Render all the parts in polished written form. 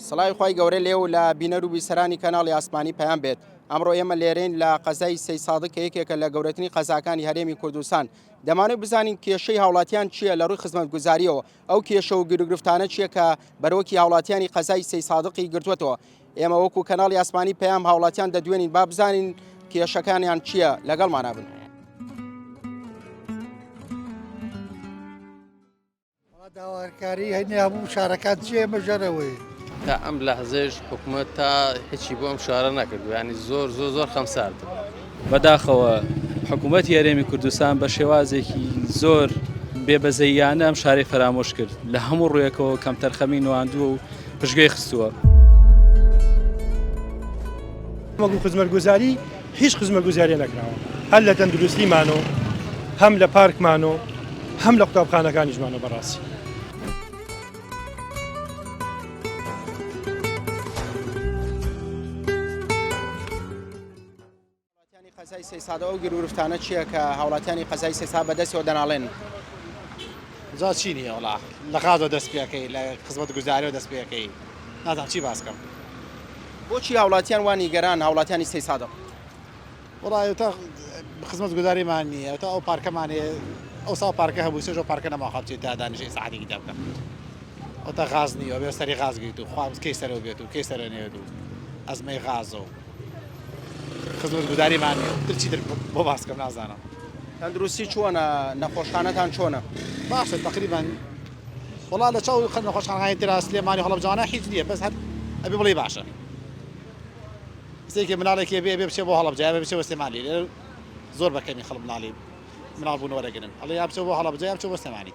سڵاوی خوای گەورە لێ و لە بینەر و بیسەرانی کەناڵی ئاسمانی پەیام بێت. ئەمڕۆ ئێمە لێرەین لە قەزای سەیدسادق کە یەکێکە لە گەورەترین قەزاکانی هەرێمی کوردستان. دەمانەوێت بزانین کێشەی هاوڵاتیان چییە لە ڕووی خزمەتگوزارییەوە، ئەو کێشە و گیروگرفتانە چییە کە بەرۆکی هاوڵاتیانی قەزای سەیدسادقی گرتووەتەوە. ئێمە وەکو کەناڵی ئاسمانی پەیام هاوڵاتیان دەدوێنین با بزانین کێشەکانیان چییە لەگەڵمانا بن. داواکاری هەنی هەموو شارەکان چیە مەژەرەوەی. تا ئەم لەحزەیش حکومەت تا هیچی بۆ ئەم شارە نەکردووە یانی زۆر زۆر زۆر خەمساردم. بەداخەوە حکوومەتی هەرێمی کوردستان بە شێوازێکی زۆر بێ بەزەییانە ئەم شارەی فەرامۆش کرد، لە هەموو ڕوویەکەوە کەمتەرخەمی نواندووە و پشتگوێی خستووە. وەکو خزمەتگوزاری هیچ خزمەتگوزاریە نەکراوە هەر لە تەندروستیمان و هەم لە پارکمان و هەم لە قوتابخانەکانیشمانەوە بەڕاستی. هاوڵاتیانی قەزای سەیسادە ئەو گیروگرفتانە چییە کە هاوڵاتیانی قەزای سەیسا بەدەستەوە دەناڵێن؟ جا چی نییە وڵا لە غازەوە دەست پێەکەی لە خزمەت گوزاریەوە دەست پێەکەی نازانم چی باس کەم. بۆچی هاوڵاتیان وا نیگەران هاوڵاتیانی سەیسادق؟ وەڵا تا خزمەت گوزاریمان نییە تا ئەو پارکەمان هەیە ئەو ساڵ پارکە هەبوو سێژ ئەو پارکە نەما خوا بچێت تا دانیشێ سەعاتێکی تا بکە ئەو تا غاز نییە بێ سەری غاز گریت و خوا کەی سەرەوە بێت و کەی سەرەوە نێت و ئەزمەی غازە و خزمەت گوزاریمان نییە تر چی تر بۆ باس کەم نازانم. تەندروستی چۆنە نەخۆشخانەتان چۆنە؟ باشە تەقریبەن وەڵا لە چاو نەخۆشخانەکانی ترا سلێمانی هەڵەبجانە هیچ نییە بەس هەر ئەبێ بڵێی باشە. سێکێ مناڵێکی بێ بێ بچێ بۆ هەڵەبجە یا بێ بچێ بۆ سلێمانی لێرە زۆر بە کەمی خەڵک مناڵی مناڵ بوون وەرەگرن ئەڵێ یا بچێ بۆ هەڵەبجە یا بچێ بۆ سلێمانی.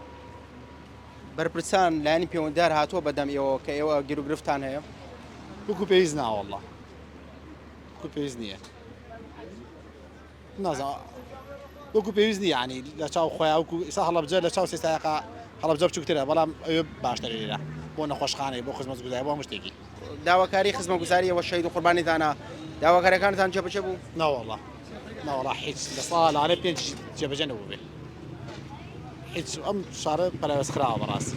بەرپرسان لایەنی پەیوەندیدار هاتووە بەدەم ئێوە کە ئێوە گیروگرفتان هەیە؟ وەکو پێویست نا وەڵا وەکو پێویست نییە نازانم وەکو پێویست نییە یانی لە چاو خۆیان وەکو ئێستا هەڵەبجە لە چاو سێسایەقا هەڵەبجە بچووکترە بەڵام ئەوێ باشترە لێرە بۆ نەخۆشخانەی بۆ خزمەتگوزاری بۆ هەموو شتێکی. داواکاری خزمەتگوزاری ئێوە شەهید و قوربانیتانە داواکاریەکانتان جێبەجێ بوو؟ نەوەڵا نەوەڵا هیچ لە ساڵ لەوانەیە پێنج جێبەجێ نەبووبێ هیچ ئەم شارە پەراوێز خراوە بەڕاستی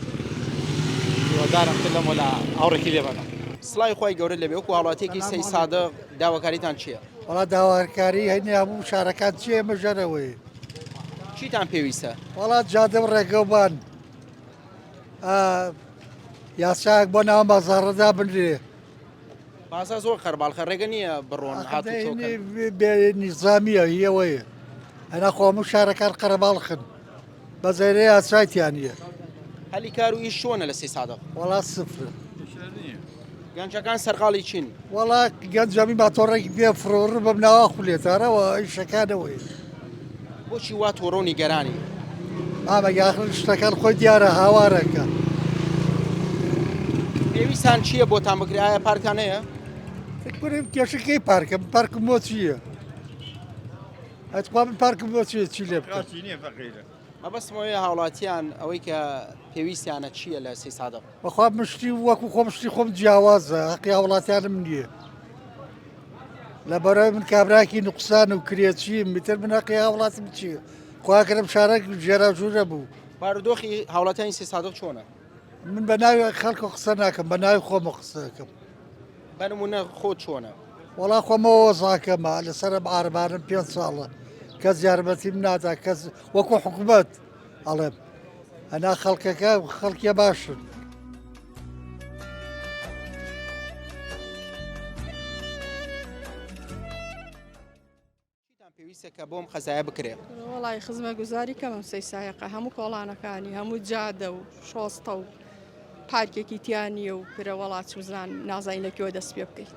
هیوادارم تر لەم وەلا ئاوڕێکی لێ بەنەوە. سڵاوی خوای گەورەت لێبێ وەکو هاوڵاتیەکی سەی سادق داواکاریتان چیە؟ وەڵا داواکاری هەنی هەموو شارەکان چیە مەژەرەوەی. چیتان پێویستە؟ وەڵا جادە و ڕێگەوبان یاسایەک بۆ ناو بازاڕە دابنرێ. بازاڕ زۆر قەرباڵخە ڕێگە نییە بڕۆن هاتوچۆ کەن. بێ نیزامیە هیەوەیە ئەنا خۆ هەموو شارەکان قەرەباڵخن بەس ئێرە یاسای تیا نییە. هەلی کار و ئیش چۆنە لە سەیسادق؟ وەڵا سفرە. گەنجەکان سەرقاڵی چین؟ وەڵا گەنجەمی ماتۆڕێکی پێ فڕۆڕ بەم ناوە خولێت ئەرەوە ئیشەکانەوەی. بۆچی وا توڕە و نیگەرانی؟ مامە یاخر شتەکان خۆی دیارە هاوارەکە. پێویستان چییە بۆتان بکرێ ئایا پارکتان هەیە؟ کورم کێشەکەی پارکە من پارکم بۆ چییە؟ ئەتخوا من پارکم بۆ چییە چی لێ بکەم؟ مەبەستم ئەوەیە هاوڵاتیان ئەوەی کە پێویستیانە چییە لە سەیسادق؟ بەخوا من شتی وەکو خۆم شتی خۆم جیاوازە هەقی هاوڵاتیانم نییە لەبەرەوەی من کابراکی نوقسان و کرێچیم میتر من هەقی هاوڵاتیم چییە خواکرم شارەک ژێراژوورە بوو. بارودۆخی هاوڵاتیانی سەیسادق چۆنە؟ من بە ناوی خەڵکە قسە ناکەم بە ناوی خۆمە قسە دەکەم. بە نمونە خۆت چۆنە؟ وەڵا خۆمەوە وەزعەکەمە لەسەرم عارەبانم پێنج ساڵە کەس یارمەتیم نادا کەس وەکو حکومەت ئەڵێم ئەنا خەڵکەکە خەڵکیە باشن. چیتان پێویستە کە بۆم قەزایە بکرێ؟ وەڵی خزمەگوزاری کەمم سەی سایەقە هەموو کۆڵانەکانی هەموو جادە و شۆستە و پارکێکی تیا نییە و کرە وەڵا چوزان نازانین لە کوێوە دەست پێ بکەیت.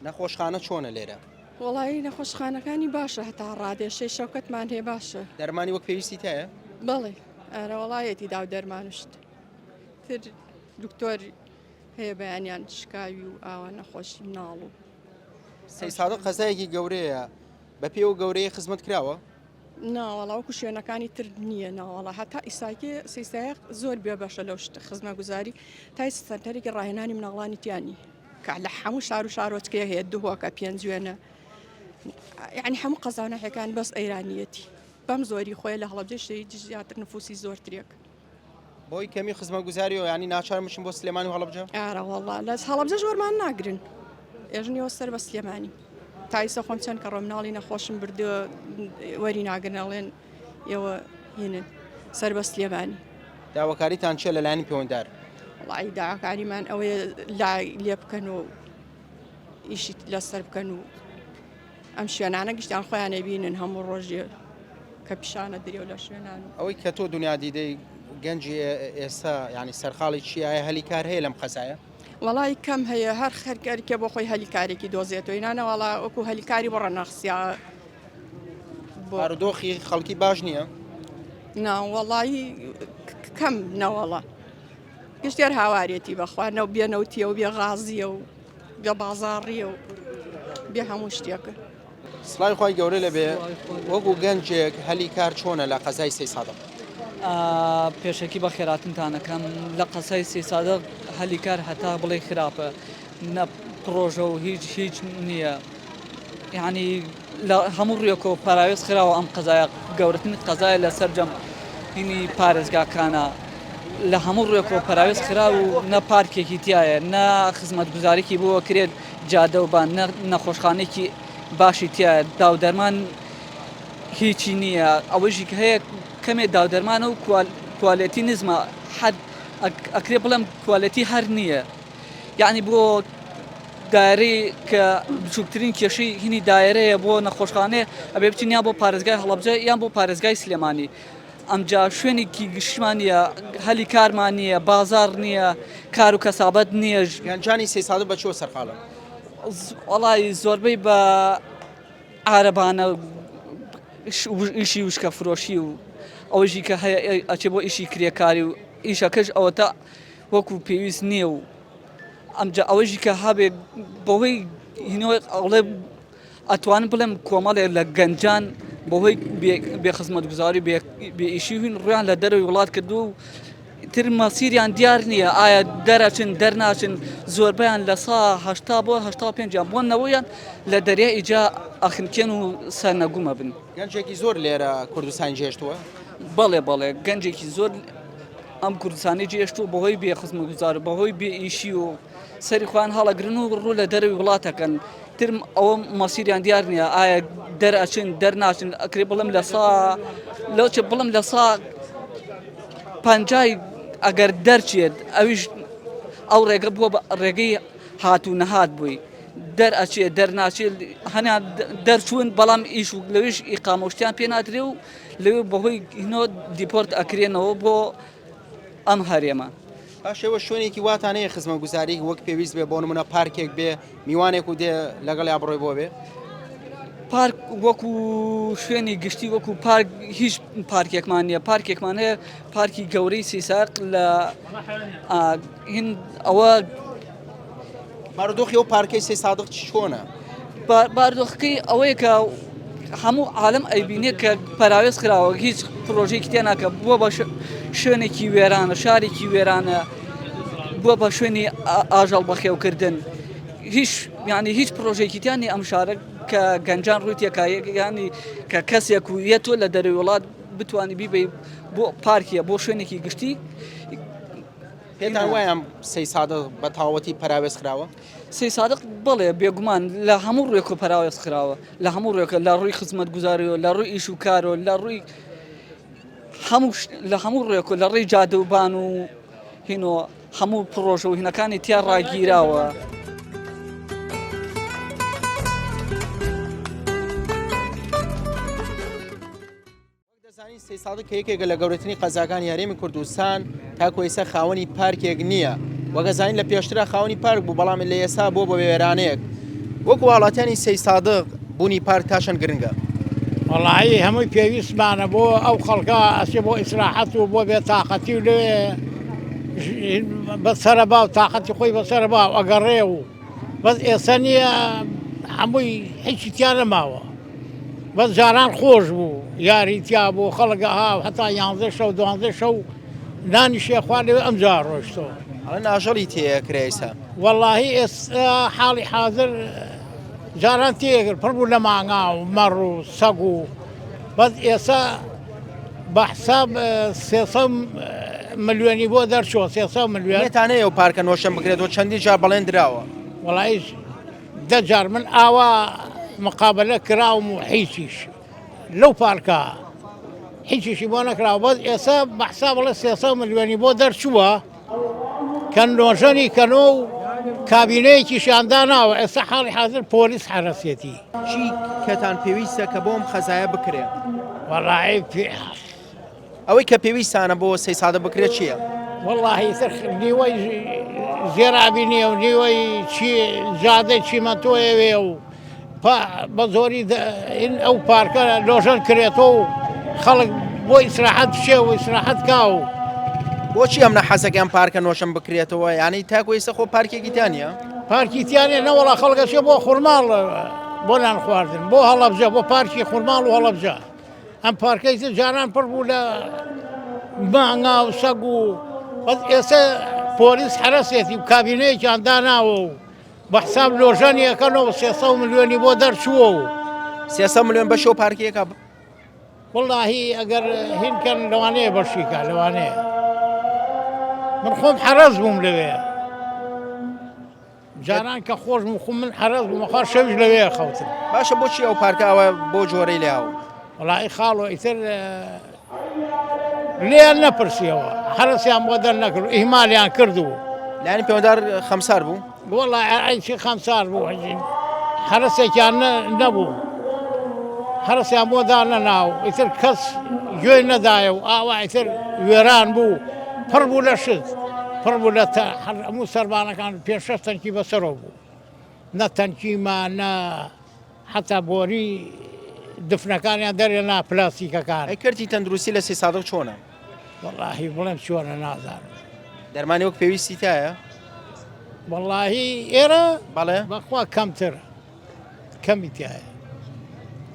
نەخۆشخانە چۆنە لێرە؟ وەڵایی نەخۆشخانەکانی باشە هەتا ڕادێ شەی شەوکەتمان هەیە باشە. دەرمانی وەک پێویستی تایە؟ بەڵێ ئەرە وەڵایەتی داو دەرمان و شت تر دکتۆر هەیە بەیانیان شکاوی و ئاوا نەخۆشی مناڵ و. سەی سادق قەزایەکی گەورەیە بە پێی ئەو گەورەیە خزمەت کراوە؟ ناوەڵا وەکو شوێنەکانی تر نییە ناوەڵا هەتا ئیساکێ سەیسایەق زۆر بێ بەشە لەو شت خزمەگوزاری تای سەنتەرێکی ڕاهێنانی مناڵانی تیا نییە کە لە هەموو شار و شارۆچکەیە هەیە دهۆکە پێنجوێنە یعنی هەموو قەزا و ناحیەکان بەس ئەیرانیەتی بەم زۆری خۆی لە هەڵەبجەی شەهید زیاتر نفوسی زۆرترێک. بۆی کەمی خزمەتگوزاریەوە یانی ناچار مشن بۆ سلێمانی و هەڵەبجە؟ ئارە وەڵا لە هەڵەبجەش وەرمان ناگرن ئێژنیەوە سەر بە سلێمانی تا ئیسە خۆم چەند کەڕۆ مناڵی نەخۆشم بردووە وەری ناگرن ئەڵێن ئێوە هینن سەر بە سلێمانی. داواکاریتان چیە لە لایەنی پەیوەندار؟ وەڵی داواکاریمان ئەوەیە لای لێ بکەن و ئیشی لەسەر بکەن و ئەم شوێنانە گشتیان خۆیان ئەبینن هەموو ڕۆژێ کە پیشانە درێ و لە شوێنان. ئەوەی کە تۆ دنیا دیدەی گەنجی ئێستا یانی سەرقاڵی چیایە هەلی کار هەیە لەم قەزایە؟ وەڵی کەم هەیە هەر خەرکەرکە بۆ خۆی هەلی کارێکی دۆزێتەوە ئینانە وەڵا وەکو هەلی کاری بۆ ڕەنەخسیا بارودۆخی خەڵکی باش نییە؟ نا وەڵی کەم نەوەڵا گشتیار هاوارێتی بەخوا نەو بێ نەوتیە و بێ غازیە و بێ بازاڕیە و بێ هەموو شتێکە. سڵاوی خوای گەورە لەبێ وەکو گەنجێک هەلی کار چۆنە لە قەزای سەیسادق؟ پێشەکی بەخێراتنتان ئەکەم لە قەزای سەیسادق هەلی کار هەتا بڵێی خراپە نە پڕۆژە و هیچ هیچ نییە یعنی لە هەموو ڕوویەکەوە پەراوێز خراوە ئەم قەزایە گەورەترین قەزایە لە سەرجەم هینی پارێزگاکانە لە هەموو ڕوویەکەوە پەراوێز خراو و نە پارکێکی تایە نە خزمەتگوزارێکی بۆ کرێت جادە و بان نە نەخۆشخانێکی باشی تایە داودەرمان هیچی نییە ئەوەیشی کە هەیە کەمێ داودەرمانە و کوالێتی نزمە حەد ئەکرێ بڵێم کوالێتی هەر نییە یعنی بۆ دایرەی کە بچووکترین کێشەی هینی دایرەیە بۆ نەخۆشخانەیە ئەبێ بچین یان بۆ پارێزگای هەڵەبجە یان بۆ پارێزگای سلێمانی ئەمجا شوێنێکی گشتمان نییە هەلی کارمان نییە بازار نییە کار و کەسابەت نییە گەنجانی سەیسادق بە چۆ سەرقاڵن؟ وەڵی زۆربەی بە عارەبانە ئیشی وشکە فرۆشی و ئەوەیشی کە هەیە ئەچێ بۆ ئیشی کرێکاری و ئیشەکەش ئەوەتە وەکو پێویست نییە و ئەمجا ئەوەیشی کە هەبێ بەهۆی هینەوە ئەڵێ ئەتوانم بڵێم کۆمەڵێک لە گەنجان بەهۆی بێ خزمەتگوزاری بێ ئیشی هین ڕویان لە دەرەوەی وڵات کردو و تر مەسیریان دیار نییە ئایا دەرەچن دەرناچن زۆربیان لە سا هشتا بۆ هشتا پێنجیان بۆ نەوەیان لە دەریا ئیجا ئەخنکێن و سەرنەگومە بن. گەنجێکی زۆر لێرە کوردستان جێشتووە؟ بەڵێ بەڵێ گەنجێکی زۆر ئەم کوردستانی جێشتووە بەهۆی بێ خزمەتگوزار بەهۆی بێ ئیشی و سەری خۆیان هەڵەگرن و ڕوو لە دەرەوەی وڵاتەکەن تر ئەوە مەسیریان دیار نییە ئایا دەرئەچن دەرناچن ئەکرێ بڵم لە سا لەو چ بڵم لە سا پەنجای ئەگەر دەرچێت ئەویش ئەو ڕێگە بووە بە ڕێگەی هات و نەهات بووی دەرئەچێت دەرناچێت هەنیان دەرچوون بەڵام ئیش و لەویش ئیقامەشتیان پێ نادرێ و لەوێ بەهۆی هینۆ دیپۆرت ئەکرێنەوە بۆ ئەم هەرێمە. باش ئێوە شوێنێکی واتان هەیە خزمەتگوزاری وەک پێویست بێ بۆ نمونە پارکێک بێ میوانێک و دێ لەگەڵیا بڕۆی بۆ بێ؟ پارک وەکو شوێنی گشتی وەکو پارک هیچ پارکێکمان نییە پارکێکمان هەیە پارکی گەورەی سیساق لە هین ئەوە بارودۆخی ئەو پارکەی سەیسادق چۆنە؟ بارودۆخەکەی ئەوەیە کە هەموو عالم ئەیبینێ کە پەراوێز خراوە هیچ پرۆژێکی تێ ناکە بووە بە شوێنێکی وێرانە شارێکی وێرانە بووە بە شوێنی ئاژەڵ بەخێوکردن هیچ یعنی هیچ پرۆژێکی تیانی ئەم شارە کە گەنجان ڕووی تێکایەکانی کە کەسێک و یە تۆ لە دەروی وڵات بتانی بیبی بۆ پارکیە بۆ شوێنێکی گشتی پێتان وایە ئەم سەیسادق بە تەواوەتی پەراوێز خراوە؟ سەیسادق بەڵێ بێگومان لە هەموو ڕووێکەوە پەراوێز خراوە لە هەموو ڕووێکە لە ڕووی خزمەتگوزاریەوە لە ڕووی ئیش و کارەوە لە ڕووی هەموو لە هەموو ڕووێکەوە لە ڕێی جادە و بان و هینۆ هەموو پڕۆژە و هینەکانی تیا ڕاگیراوە. وەک دەزانین سەیسادق کە یەکێکە لە گەورەترین قەزاکانی هەرێمی کوردستان تاکو ئێستا خاوەنی پارکێک نییە وەک ئەزانین لە پێشترا خاوەنی پارک بوو بەڵام لە ئێستا بووە بە وێرانەیەک وەکو هاوڵاتیانی سەیسادق بوونی پارک تا چەند گرنگە؟ وەڵایی هەمووی پێویستمانە بۆ ئەو خەڵکە ئەچێ بۆ ئیسراحەت و بۆ بێتاقەتی و لەوێ بەسەرە با و تاقەتی خۆی بەسەرە با و ئەگەڕێ و بەس ئێستا نییە هەمووی هیچی تیا نەماوە بەس جاران خۆش بوو یاری تیا بوو خەڵک ئەها هەتا یانزە شەو دوانزە شەو نانی شێخوار لەوێ ئەمجا ڕۆشتەوە ئەڵێن ئاژەڵی تێ ئەکرێ ئێستا. وەڵاهی ئێستا حاڵی حازر جاران تێگر پڕ بوو لە مانگا و مەڕ و سەگ و بەس ئێستا بە حساب سێسە ملیۆنی بۆ دەرچووە 300 ملیۆن. نێتان هەیە ئەو پارکە نۆژەن بکرێتەوە چەندین جار بەڵێن دراوە. وەڵایی دە جار من ئاوا مقابلە کراوم و هیچیش لەو پارکە هیچیشی بۆ نەکراوە بەس ئێستا بە حساب بڵێ 300 ملیۆنی بۆ دەرچووە کە نۆژەنی کەنۆ و کابینەیەکیشیان داناوە ئێستا حاڵی حازر پۆلیس حەرەسیەتی. چی کەتان پێویستە کە بۆم قەزایە بکرێ؟ وەڵایی ئەوەی کە پێویستانە بۆ سەیسادە بکرێت چییە؟ وەڵاهی تر نیوەی زێرابی نییە و نیوەی چی جادەی چیمەنتۆیەوێ و بە زۆری ئەو پارکە لۆژەن کرێتەوە و خەڵک بۆ ئیسراحەت بچێ و ئیسراحەت کا و بۆچی ئەم نەحەزەکەیان پارکە نۆشەن بکرێتەوە یانەی تاکو ئێستا خۆ پارکێکی تیا نییە؟ پارکی تیانە نەوەڵا خەڵکەچێ بۆ خورماڵ بۆ نان خواردن بۆ هەڵەبجە بۆ پارکی خورماڵ و هەڵەبجە ئەم پارکەی تر جاران پڕ بوو لە مانگا و سەگ و بەس ئێستا پۆلیس حەرەسێتی و کابینەیەکیان داناوە و بە حساب لۆژەنی ئەکەنەوە 300 ملیۆنی بۆ دەرچووە و 300 ملیۆن بەشەوە پارکەیەکە وەڵاهی ئەگەر هینکەن لەوانەیە بەشیکە لەوانەیە من خۆم حەرەس بووم لەوێ جاران کە خۆش بوو خو من حەرەس بووم خوا شەویش لەوێ خەوتم. باشە بۆچی ئەو پارکە ئەوە بۆ جۆرەی لێ هاو؟ وەڵی خاڵۆ ئیتر لێیان نەپرسیەوە حەرەسیان بۆ دەر نەکرد و ئیهمالیان کرد و لایەنی پەیوەندار خەمسار بوو؟ وەڵا ئەیچی خەمسار بوو حەرەسێکیان نەبوو حەرەسیان بۆ دانەنا و ئیتر کەس گوێی نەدایە و ئاوا ئیتر وێران بوو پڕ بوو لە شت پڕ بوو لە هەموو سەربانەکان پێ شەش تەنکی بەسەرەوە بوو نە تەنکی ما نە حتا بۆری دفنەکانیان دەرێنا پلاستیکەکان. ئەی کەرتی تەندروستی لە سیسادق چۆنە؟ وەڵاهی بڵێم چۆنە نازانم. دەرمانی وەک پێویستی تایە؟ وەڵاهی ئێرە بەڵێ بەخوا کەمتر. کەمی تایە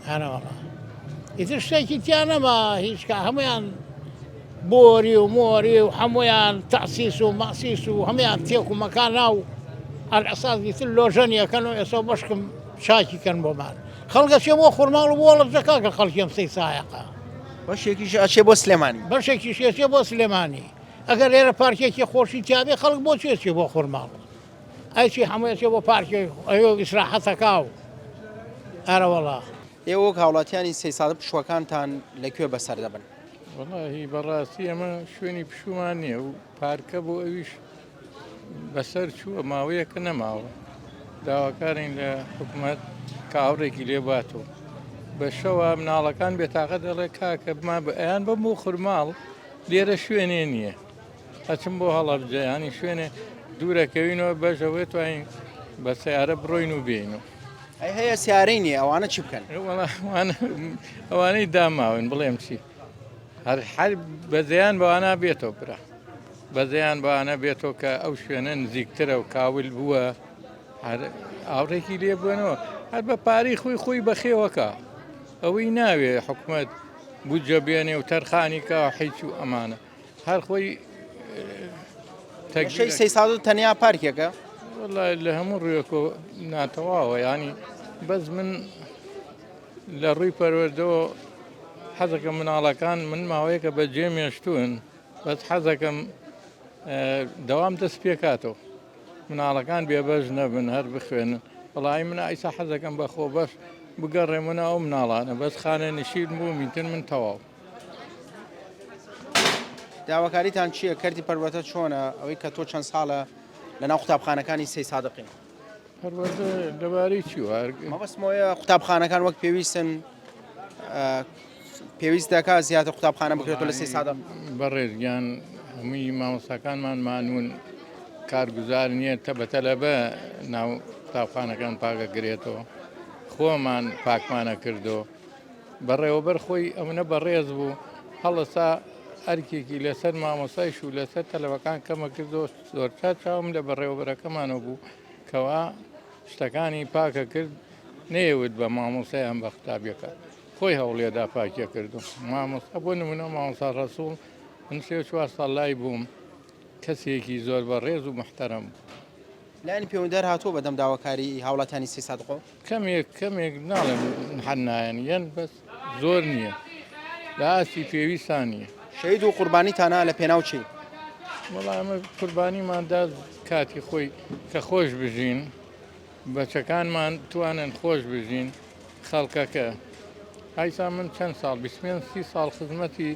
هەرەوەڵا ئیتر شتێکی تیا نەما هیچکە هەمویان بۆری و مۆری و هەمویان تەسیس و مەسیس و هەمویان تێک و مەکان ناو ئەساس ئیتر لۆژەنیەکەن و ئێستا بەشکم چاکی کەن بۆمان خەڵگە چێ بۆ خورماڵ و بۆڵە جەکا کە خەڵکیم سەی سایەقە بەشێکیش ئەچێ بۆ سلێمانی بەشێکیش ئەچێ بۆ سلێمانی ئەگەر لێرە پارکێکی خۆشی تیاابێ خەڵک بۆ چێ چێ بۆ خورماڵ ئەی چی هەمووی ئەچێ بۆ پارکێ ئەوێ و ئیسراحەتەکا و ئەرەوەڵا. ئێوە وەک هاوڵاتیانی سەیسادق پشووەکانتان لە کوێ بەسەر دەبەن؟ وەڵاهی بەڕاستی ئەمە شوێنی پشوومان نییە و پارکە بۆ ئەویش بەسەر چووە ماوەیەکە نەماوە داواکارین لە حکومەت کە ئاوڕێکی لێ باتەوە بە شەوە مناڵەکان بێتاقە دەڵێ کاکە بما بە ئەیان بەم بۆ خورماڵ لێرە شوێنێ نییە ئەچم بۆ هەڵەبجە یانی شوێنێ دوورەکەوینەوە بەش ئەوەی توانین بە سیارە بڕۆین و بێین و ئەی هەیە سیارەی نییە ئەوانە چی بکەن ئەوانەی داماون بڵێم چی هەر هەر بەزیان بەوانە بێتەوە برا بەزیان بەوانە بێتەوە کە ئەو شوێنە نزیکترە و کاول بووە هەر ئاوڕێکی لێ بوونەوە هەر بە پارەی خۆی خۆی بەخێوەکە ئەوەی ناوێ حکومت بودجە بێنێ و تەرخانی کە حیچ و ئەمانە هەر خۆی تەگبیرەکەی سەیساد و تەنیا پارکێکە؟ وەڵا لە هەموو ڕوویەکۆ ناتەواوە ینی بەس من لە ڕووی پەروەردەوە حەزەکەم مناڵەکان من ماوەیەکە بە جێ مێشتون بەس حەزەکەم دەوام دەست پێکاتەوە مناڵەکان بێبەش نەبن هەر بخوێنن وەڵی من ئایسا حەزەکەم بە خۆ بەش بگەڕێمەوە ئەو مناڵانە بەس خانە نشین بوو میتر من تەواو داواکاریتان چییە؟ کەرتی پەروەردە چۆنە؟ ئەوەی کە تۆ چەند ساڵە لەناو قوتابخانەکانی سەی سادقین. پەروەردە لەبارەی چی وە؟ مەبەستمەوەیە قوتابخانەکان وەک پێویستن پێویست دەکات زیاتر قوتابخانە بکرێتەوە لە سەی سادق. بەڕێز گیان هەمووی مامۆستاکانمان مانوون کارگوزار نییە تە بە تەلەبە ناو قوتابخانەکان پاکەکرێتەوە خۆمان پاکمانە کردەوە بەڕێوەبەر خۆی ئەونە بەڕێز بوو هەڵەسا ئەرکێکی لەسەر مامۆستایش و لەسەر تەلەبەکان کەمە کردەوە زۆرچا چاوم لە بەڕێوەبەرەکەمانەوە بوو کەوا شتەکانی پاکە کرد نەیەوت بە مامۆستایان بە قوتابیەکە خۆی هەوڵێدا پاکیە کردو مامۆستا بۆ نمونە مامۆستا ڕەسوڵ من سێ چوار ساڵ لای بووم کەسێکی زۆر بەڕێز و محتەرم بوو. لایەنی پەیوەندیدار هاتووە بەدەم داواکاری هاوڵاتیانی سەیسادقۆ؟ کەمێک کەمێک ناڵێم هەر نایەن یەن بەس زۆر نییە لە ئاستی پێویستان نییە. شەهید و قوربانیتانە لە پێناو چی؟ وەڵا ئەمە قوربانیمان دا کاتی خۆی کە خۆش بژین بەچەکانمان توانن خۆش بژین خەڵکەکە ئایسا من چەند ساڵ 25 سی ساڵ خزمەتی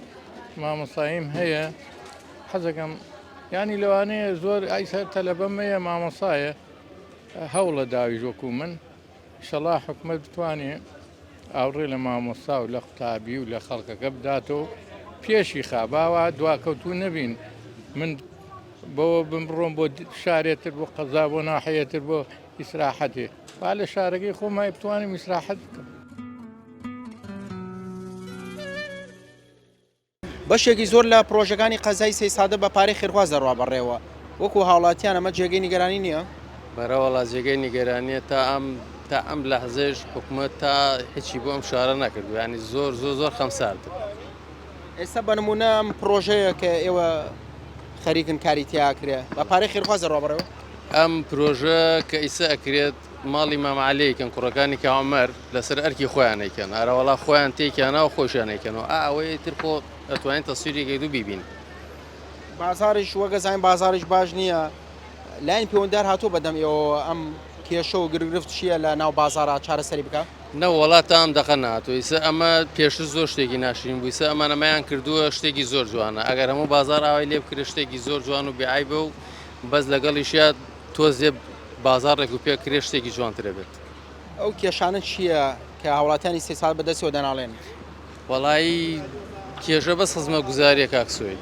مامۆساییم هەیە حەزەکەم ینی لەوانەیە زۆر ئایسا تەلەبەم هەیە مامۆسایە هەوڵە داویش وەکو من ئیشەڵا حکومەت بتوانێ ئاوڕێ لە مامۆستا و لە قوتابی و لە خەڵکەکە بداتەوە پێشی خا باوا دواکەوتوو نەبین من بەوە بم بڕۆم بۆ شارێتر بۆ قەزا بۆ ناحەیەتر بۆ ئیسراحەتێ با لە شارەکەی خۆمای بتوانم ئیسراحەت بکەم. بەشێکی زۆر لە پرۆژەکانی قەزای سەیسادە بە پارەی خێرخواز دەڕوا بەڕێوە، وەکو هاوڵاتیان ئەمە جێگەی نیگەرانی نییە؟ بەرەوەڵا جێگەی نیگەرانیە تا ئەم تا ئەم لەحزەیش حکومەت تا هیچی بۆ ئەم شارە نەکردووە یانی زۆر زۆر زۆر خەمساردم. ئێستا بە نمونە ئەم پرۆژەیە کە ئێوە خەریکن کاری تیا ئەکرێ بە پارەی خێرخواز دەڕوا بەڕێوە؟ ئەم پرۆژە کە ئیسە ئەکرێت ماڵی مام عەلی ئەیکەن کوڕەکانی کا عومەر لەسەر ئەرکی خۆیان ئەیکەن ئەرەوەڵا خۆیان تێکیانە و خۆشیان ئەیکەنەوە ئا ئەوەی ئیتر خۆ ئەتوانین تەسویری کەیت و بیبین. بازاڕیش وەک ئەزانین بازاڕیش باش نییە لایەنی پەیوەندیدار هاتووە بەدەم ئێوەوە ئەم کێشە و گرگرفت چییە لە ناو بازاڕا چارەسەری بکا؟ نەوەڵا تا ئەم دەقە نەهاتووە ئیسە ئەمە پێشتر زۆر شتێکی ناشرین بوو ئیسە ئەمان ئەمەیان کردووە شتێکی زۆر جوانە ئەگەر هەموو بازاڕ ئاوای لێ بکرێت شتێکی زۆر جوان و بێ عەیبە و بەس لەگەڵیشیا تۆزێ بازاڕ ڕێک و پێک کرێ شتێکی جوانتر ئەبێت. ئەو کێشانە چییە کە هاوڵاتیانی سەیساد بەدەستیەوە دەناڵێنن؟ وەڵایی کێشە بەس خزمەتگوزاریە کاک سۆی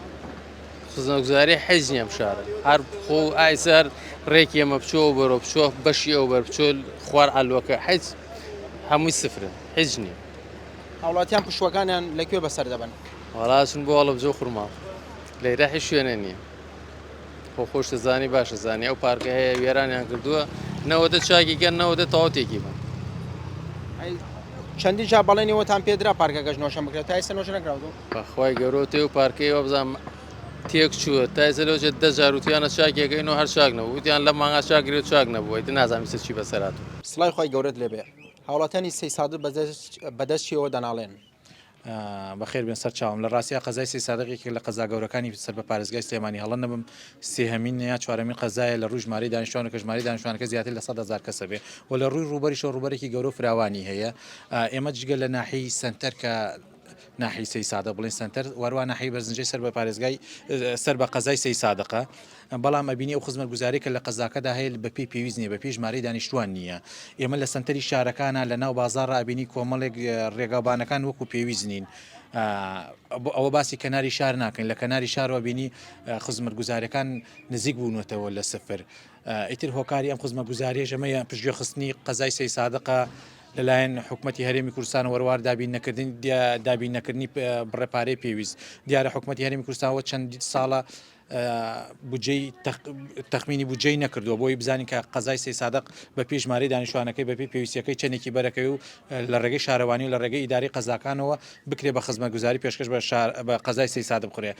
خزمەتگوزاری حیز نییە ئەم شارە هەر خۆ ئایسەر ڕێکی ئەمە بچۆ ئەو بەرۆ بچۆ بەشی ئەو بەر بچۆ خوار عەلوەکە حیز هەمووی سفرن حیز نییە. هاوڵاتیان پشووەکانیان لە کوێ بەسەر دەبەن؟ وەڵا ئەچن بۆ هەڵەبجە و خورماڵ لەیرە هیچ شوێنێ نییە. خۆ خۆشتە زانی باشە زانی ئەو پارکە هەیە وێرانیان کردووە نەوەدە چاکی کەن نەوەدە تەواو تێکی بن. چەندین جار بەڵێنی ئەوەتان پێدرا پارکەکەش نۆژەن بکرێت تا ئێستا نۆژەن نەکراوەتەوە؟ بەخوای گەورە تێ و پارکەی وابزانم تێک چووە تا ئێستا لەو چێت دە جار وتیانە چاکیەکەین و هەر چاک نەبوو وتیان لەم مانگا چاک کرێ و چاک نەبوو ئیتر نازانم ئیستا چی بەسەر هاتووە. سڵاوی خوای گەورەت لێبێ هاوڵاتیانی سەیسادق بەدەست چیەوە دەناڵێنن؟ بەخێر بێن سەرچاوم. لە ڕاستیا قەزای سەیسادق یەکێک لە قەزا گەورەکانی سەر بە پارێزگای سلێمانی هەڵە نەبم سێهەمین یا چوارەمین قەزایە لە ڕووی ژمارەی دانیشتوان و کە ژمارەی دانیشتوانەکە زیاتر لە 100,000 کەسە بێ و لە ڕووی ڕووبەریشەوە ڕووبەرێکی گەورە و فراوانی هەیە ئێمە جگە لە ناحیەی سەنتەر کە ناحیەی سەیسادق بڵێن سەنتەر وەروا ناحیەی بەرزنجەی سەر بە پارێزگای سەر بە قەزای سەیسادقە بەڵام ئەبینی ئەو خزمەتگوزاریە کە لە قەزاکەدا هەیە بە پێی پێویست نیە بە پێی ژمارەی دانیشتوان نیە ئێمە لە سەنتەری شارەکانا لە ناو بازاڕا ئەبینی کۆمەڵێک ڕێگاوبانەکان وەکو پێویست نین ئەوە باسی کەناری شار ناکەین لە کەناری شارەوە بینی خزمەتگوزاریەکان نزیک بوونەتەوە لە سفر ئیتر هۆکاری ئەم خزمەتگوزاریەش ئەمەیە پشتگوێ خستنی قەزای سەیسادقە لەلایەن حکومەتی هەرێمی کوردستان وەروار دابین نەکردنی دابین نەکردنی بڕە پارەی پێویست دیارە حکومەتی هەرێمی کوردستانەوە چەند ساڵە بودجەی تەخمینی بودجەی نەکردووە بۆی بزانین کە قەزای سەیسادق بە پێی ژمارەی دانیشتوانەکەی بە پێی پێویستیەکەی چەندێکی بەرەکەوێ و لە ڕێگەی شارەوانی و لە ڕێگەی ئیداری قەزاکانەوە بکرێ بە خزمەتگوزاری پێشکەش بە شار بە قەزای سەیسادق بخورێ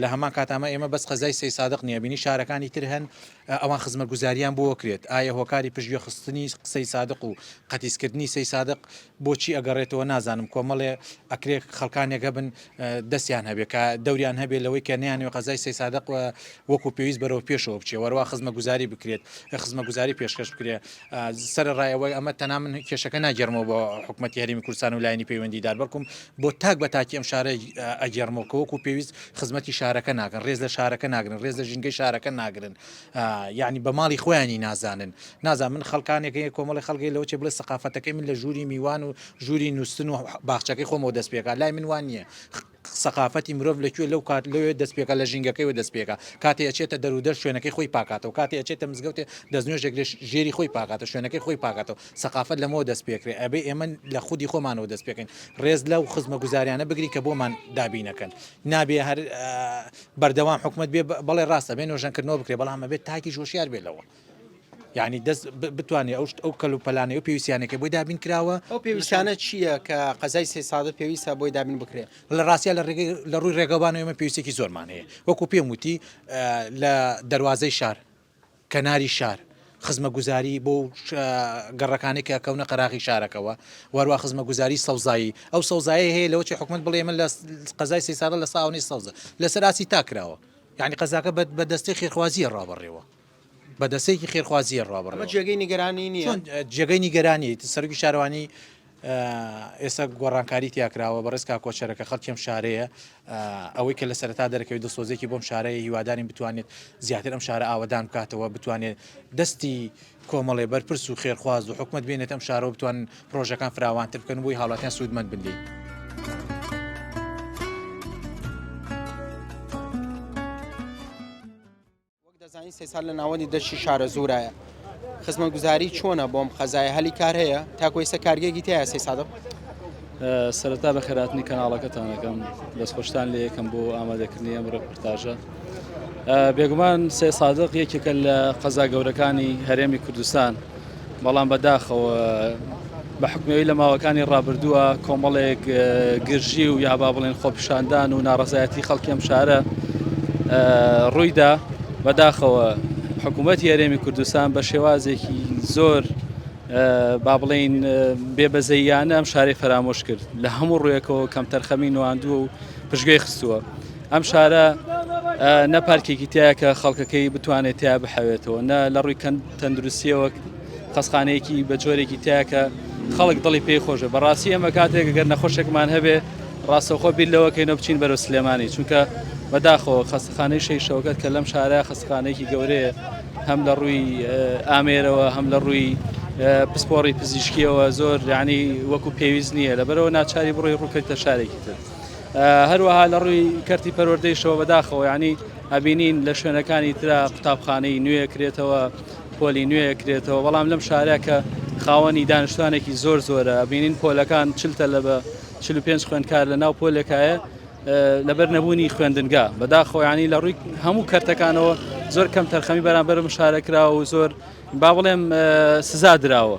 لە هەمان کات ئەمە ئێمە بەس قەزای سەیسادق نییە بینی شارەکانی تر هەن ئەوان خزمەتگوزاریان بۆ کرێت ئایا هۆکاری پشتگوێ خستنی سەیسادق و قەتیسکردنی سەیسادق بۆچی ئەگەڕێتەوە نازانم کۆمەڵێ ئەکرێ خەڵکانێک هەبن دەستیان هەبێ کە دەوریان هەبێ لەوەی کە نەیانەوێ قەزای سەیسادق وەکو پێویست بەرەو پێشەوە بچێ وەروا خزمەگوزاری بکرێت خزمەگوزاری پێشکەش بکرێ سەرەڕای ئەوەی ئەمە تەنها من کێشەکە ناگێڕمەوە بۆ حکومەتی هەرێمی کوردستان و لایەنی پەیوەندیدار بەڵکم بۆ تاک بە تاکی ئەم شارە ئەگێڕمەوە کە وەکو پێویست خزمەتی شارەکە ناکەن ڕێز لە شارەکە ناگرن ڕێز لە ژینگەی شارەکە ناگرن یعنی بە ماڵی خۆیانی نازانن نازانم من خەڵکانێک هەیە کۆمەڵی خەڵکی لەوە چێ بڵێ سەقافەتەکەی من لە ژووری میوان و ژووری نووستن و باخچەکەی خۆمەوە دەست پێکا لای من وان نییە سەقافەتی مرۆڤ لە کوێ لەو کات لەوێ دەست پێکا لە ژینگەکەیەوە دەست پێکا کاتێ ئەچێتە دەرودەر شوێنەکەی خۆی پاکاتەوە کاتێ ئەچێتە مزگەوتێ دەستنوێژێک لە ژێری خۆی پاکاتەوە شوێنەکەی خۆی پاکاتەوە سەقافەت لەمەوە دەست پێکرێ ئەبێ ئێمە لە خودی خۆمانەوە دەست پێکەین ڕێز لەو خزمەگوزاریانە بگرین کە بۆمان دابینەکەن نابێ هەر بەردەوام حکومەت بێ بەڵێ ڕاستە بێ نۆژەنکردنەوە بکرێ بەڵام ئەبێت تاکیش هۆشیار بێ لەوە یعنی دەست بتوانێت ئەو ئەو کەل و پەلانەی و پێویستیانەکە بۆی دابین کراوە. ئەو پێویستانە چییە کە قەزای سەیسادق پێویستە بۆی دابین بکرێ؟ لە ڕاستیا لە ڕێگەی لە ڕووی ڕێگەوبانەوە ئێمە پێویستێکی زۆرمان هەیە وەکو پێم وتی لە دەروازەی شار کەناری شار خزمەگوزاری بۆ گەڕەکانی کە کەونە قەراغی شارەکەوە واروا خزمەگوزاری سەوزایی ئەو سەوزایی هەیە لەوە چی حکومت بڵێ من لە قەزای سەیسادق لە ساونی سەوزە لەسەر ئاسی تا کراوە. یعنی قەزاکە بە دەستەی خێرخوازیە ڕابڕێوە بە دەستێکی خێرخوازیە ڕابڕێوە. ئەمە جێگەی نیگەرانی نییە؟ چۆن جێگەی نیگەرانی؟ سەرۆکی شارەوانی ئێستا گۆڕانکاری تیا کراوە بەڕێز کاک کۆچەرە کە خەڵکی ئەم شارەیە ئەوەی کە لە سەرەتا دەرەکەوێت دڵسۆزێکی بۆم شارەیە هیوادارین بتوانێت زیاتر ئەم شارە ئاوەدان بکاتەوە بتوانێت دەستی کۆمەڵێ بەرپرس و خێرخواز و حکومت بێنێت ئەم شارەوە بتوان پرۆژەکان فراوانتر بکەن بۆی هاوڵاتیان سوودمەند بن لێی. وەک دەزانین سەیساد لە ناوەندی دەشتی شارەزوورایە خزمەتگوزاری چۆنە بۆم قەزایە هەلی کار هەیە تاکو ئێستا کارگەیەکی تایە سەیسادق؟ سەرەتا بە خێراتنی کەناڵەکەتان ئەکەم دەستخۆشتان لێ یەکەم بۆ ئامادەکردنی ئەم ڕێپۆرتاژە بێگومان سەیسادق یەکێکە لە قەزا گەورەکانی هەرێمی کوردستان بەڵام بەداخەوە بە حکومەوەی لە ماوەکانی ڕابردووە کۆمەڵێک گرژی و یا با بڵێن خۆپیشاندان و ناڕزایەتی خەڵکی ئەم شارە ڕوویدا بەداخەوە حکوومەتی هەرێمی کوردستان بە شێوازێکی زۆر با بڵین بێبەزەیانە ئەم شارەی فەرامۆش کرد لە هەموو ڕوویەکەوە کەمتەرخەمی نواندووە و پشگوێی خستووە ئەم شارە نە پارکێکی تایە کە خەڵکەکەی بتوانێت تیا بحەوێتەوە نە لە ڕووی تەندروستیەوە خەستخانەیەکی بە جۆرێکی تایە کە خەڵک دڵی پێی خۆشە بەڕاستی ئێمە کاتێک گەر نەخۆشێکمان هەبێ ڕاستەوخۆ بیر لەوەکەینەوە بچین بەرەو سلێمانی چونکە بەداخەوە خەستەخانەی شەهید شەوکەت کە لەم شارە خەستەخانەیەکی گەورەیە هەم لە ڕووی ئامێرەوە هەم لە ڕووی پسپۆڕی پزیشکیەوە زۆر یعنی وەکو پێویست نییە لەبەرەوە ناچاری بڕۆی ڕووکەیتە شارێکی تر. هەروەها لە ڕووی کەرتی پەروەردەیشەوە بەداخەوە یعنی ئەبینین لە شوێنەکانی ترا قوتابخانەی نوێ کرێتەوە پۆلی نوێ کرێتەوە بەڵام لەم شارە کە خاوەنی دانیشتوانێکی زۆر زۆرە بینین پۆلەکان چل تەلەبە 45 خوێندکار لە ناو پۆلێکایە لەبەر نەبوونی خوێندنگا بەداخەوە ینی لە ڕووی هەموو کەرتەکانەوە زۆر کەم تەرخەمی بەرامبەر مشارە کراوە و زۆر با بڵێم سزا دراوە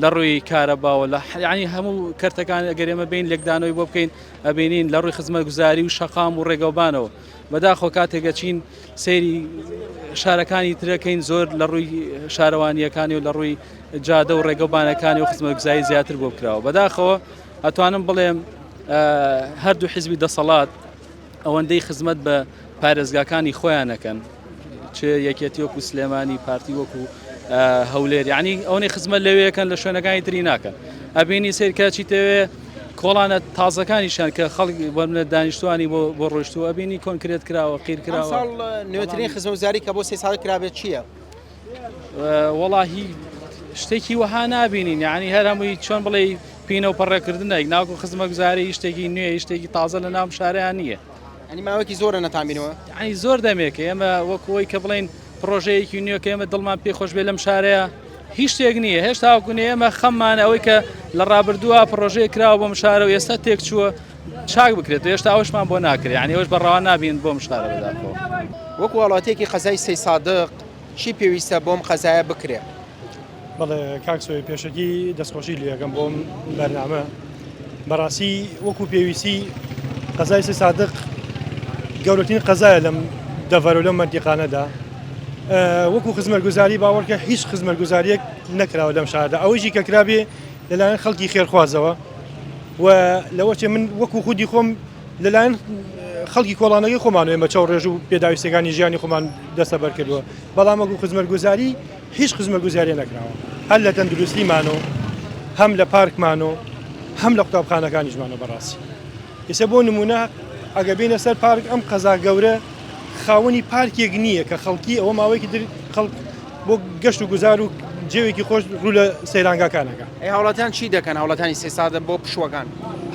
لە ڕووی کارەباوە لە ینی هەموو کەرتەکان ئەگەر ئێمە بین لێکدانەوەی بۆ بکەین ئەبینین لە ڕووی خزمەتگوزاری و شەقام و ڕێگەوبانەوە بەداخەوە کاتێک ئەچین سەیری شارەکانی ترەکەین زۆر لە ڕووی شارەوانیەکانی و لە ڕووی جادە و ڕێگەوبانەکانی و خزمەتگوزاری زیاتر بۆ کراوە بەداخەوە ئەتوانم بڵێم هەردوو حیزبی دەسەڵات ئەوەندەی خزمەت بە پارێزگاکانی خۆیان نەکەن چ یەکێتی وەکو سلێمانی پارتی وەکو هەولێر یعنی ئەوەی خزمەت لەوەیەکەن لە شوێنەکانی تری ناکەن ئەبینی سیرکە چیتەوێ کۆڵانە تازەکانیشان کە خەڵک بەمنە دانیشتوانی بۆ بۆ ڕۆشتووە ئەبینی کۆنکرێت کراوە قیر کراوە ساڵ نوێترین خزمەتگوزاری کە بۆ سێ ساڵ کرابێت چییە؟ وەڵاهی شتێکی وەها نابینین یعنی هەر هەمووی چۆن بڵێ پینە و پەڕێکردنێک ناوکو خزمەتگوزاری شتێکی نوێ شتێکی تازە لە ناو شارەیان نییە ئەنی ماوەیەکی زۆرە نەتانبینەوە ینی زۆر دەمێکە ئێمە وەکو ئەوەی کە بڵین پرۆژەیەکی نوێ کە ئێمە دڵمان پێ خۆش بێ لەم شارەیە هیچ شتێک نییە هێشتا وەکو ئێمە خەممان ئەوەی کە لە ڕابردووە پرۆژەیە کراوە بۆم شارە و ئێستا تێک چووە چاک بکرێت هێشتا ئەوشمان بۆ ناکرێت یعنی ئەوش بە ڕەوا نابین بۆم شارە بەداخەوە. وەکو هاوڵاتیەکی قەزای سەیسادق چی پێویستە بۆم قەزایە بکرێ؟ بەڵێ کاک سۆی پێشەکی دەستخۆشی لەکەم بۆم بەرنامە بەڕاستی وەکو پێویستی قەزای سێ سادق گەورەترین قەزایە لەم دەڤەر و لەم مەنتیقانەدا وەکو خزمەتگوزاری باوەڕکە هیچ خزمەتگوزاریەک نەکراوە لەم شاردا ئەوەیشی کە کرابێ لەلایەن خەڵکی خێرخوازەوە و لەوەچێ من وەکو خودی خۆم لەلایەن خەڵکی کۆڵانەکەی خۆمان ئێمە چاو ڕێژ و پێداویستەکانی ژیانی خۆمان دەستەبەر کردووە بەڵام وەکو خزمەتگوزاری هیچ خزمەتگوزاریە نەکراوە هەر لە تەندروستیمان و هەم لە پارکمان و هەم لە قوتابخانەکانیشمانەوە بەڕاستی ئێستا بۆ نمونە ئەگە بینە سەر پارک ئەم قەزا گەورە خاوەنی پارکێک نییە کە خەڵکی ئەوە ماوەیەکی تر خەڵک بۆ گەشت و گوزار و جێوێکی خۆش ڕوو لە سەیرانگاکانەکە ئەی هاوڵاتیان چی دەکەن هاوڵاتانی سێسادە بۆ پشووەکان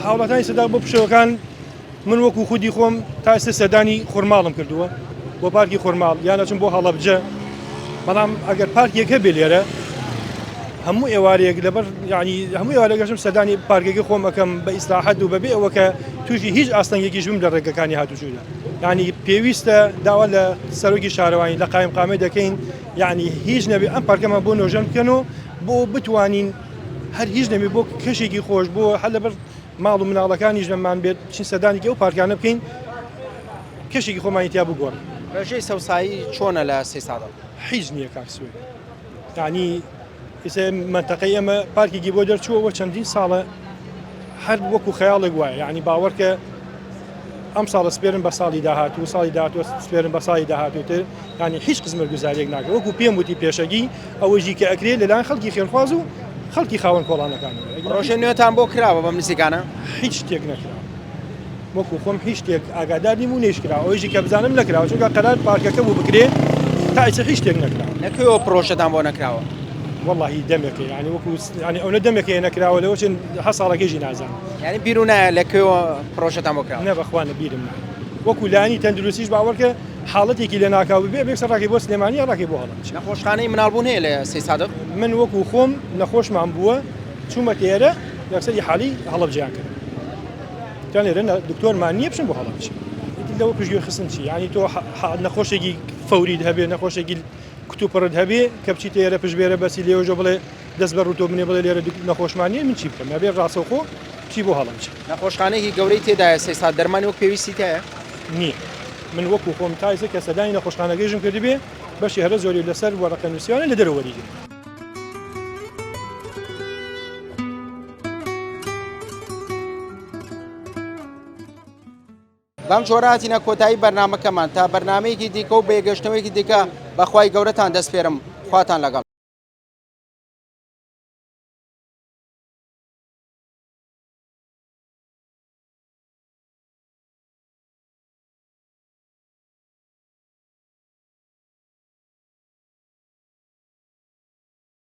هاوڵاتانی سەدا بۆ پشووەکان من وەکو خودی خۆم تا ئێستا سەردانی خورماڵم کردووە بۆ پارکی خورماڵ یان ئەچم بۆ هەڵەبجە بەڵام ئەگەر پارکێک هەبێ لێرە هەموو ئێوارەیەک لەبەر یعنی هەموو ئێوارێک گەشتم سەردانی پارکەکەی خۆم ئەەکەم بە ئیسراحەت و بەبێ ئەوە کە تووشی هیچ ئاستەنگێکیش بم لە ڕێگەکانی هاتوچودا یعنی پێویستە داوا لە سەرۆکی شارەوانی لە قایم قامێ دەکەین یعنی هیچ نەبێ ئەم پارکەمان بۆ نۆژەن بکەن و بۆ بتوانین هەر هیچ نەبێ بۆ کەشێکی خۆش بۆ هەر لەبەر ماڵ و مناڵەکانیش لەمان بێت بچین سەردانێکی ئەو پارکانە بکەین کەشێکی خۆمانی تیا بگۆڕین. ڕێژەی سەوسایی چۆنە لە سەیسادق؟ هیچ نییە کاک سوێد یانی ئێستا مەنتەقەی ئێمە پارکێکی بۆ دەرچووەوە چەندین ساڵە هەر وەکو خەیاڵێک وایە یعنی باوەڕکە. ئەم ساڵە سپێرن بە ساڵی داهاتوو ساڵی داهاتوو سپێرن بە ساڵی داهاتووتر یانی هیچ خزمەتگوزاریەک ناکرێت وەکو پێم وتی پێشەکی ئەوەیشی کە ئەکرێت لەلایەن خەڵکی خێرخواز و خەڵکی خاوەن کۆڵانەکانەوە. پڕۆژەی نوێتان بۆ کراوە بەم نزیکانە؟ هیچ شتێک نەکراوە وەکو خۆم هیچ شتێک ئاگادار نیم و نەیشکراوە ئەوەیشی کە بزانم نەکراوە چونکە قەرار پارکەکە بوو بکرێ تا ئیستا هیچ شتێک نەکراوە. لە کوێوە پڕۆژەتان بۆ نەکراوە؟ وەڵاهی دەمێکە یانی وەکو یانی ئەونە دەمێکە نەکراوە لەوە چێن هە ساڵەکەیشی نازانم. یانی بیرو نایە لە کوێوە پڕۆژەتان بۆ کراوە؟ نە بەخوا نە بیرم نایە وەکو لایەنی تەندروستیش باوەڕکە حاڵەتێکی لەناکاو ببێ بێکسەر ڕاکەی بۆ سلێمانی یا ڕاکەی بۆ هەڵەبجە. نەخۆشخانەی مناڵبوون هەیە لە سەیدسادق؟ من وەکو خۆم نەخۆشمان بووە چوومەتە ئێرە یەکسەر ئیحالی هەڵەبجەیان کردم وتیان لێرە دکتۆرمان نییە بچن بۆ هەڵەبجە. ئیتر لەوە پشتگوێ خستن چی یانی تۆ نەخۆشێکی فەوریت هەبێ نەخۆشێکی کتوپڕت هەبێ کە بچیتە ئێرە پشتبێرە بەسی لێوەژۆ بڵێ دەست بە ڕووتۆ بنێ بڵێ لێرە نەخۆشمان نییە من چی بکەم ئەبێ ڕاستەوخۆ بچی بۆ هەڵەبجە. نەخۆشخانەیەکی گەورەی تێدایە سەیساد دەرمانی وەک پێویستی تیایە؟ نییە من وەکو خۆم تا ئێستا کە سەردانی نەخۆشخانەکەیشم کردبێ بەشی هەرە زۆری لەسەر وەرەقە نووسیوانە لە دەرەوە وەریگرم. بەم جۆرە هاتینە کۆتایی بەرنامەکەمان تا بەرنامەیەکی دیکە و بەیەکگەشتنەوەیەکی دیکە بەخوای گەورەتان دەسپێرم خواتان لەگەڵ.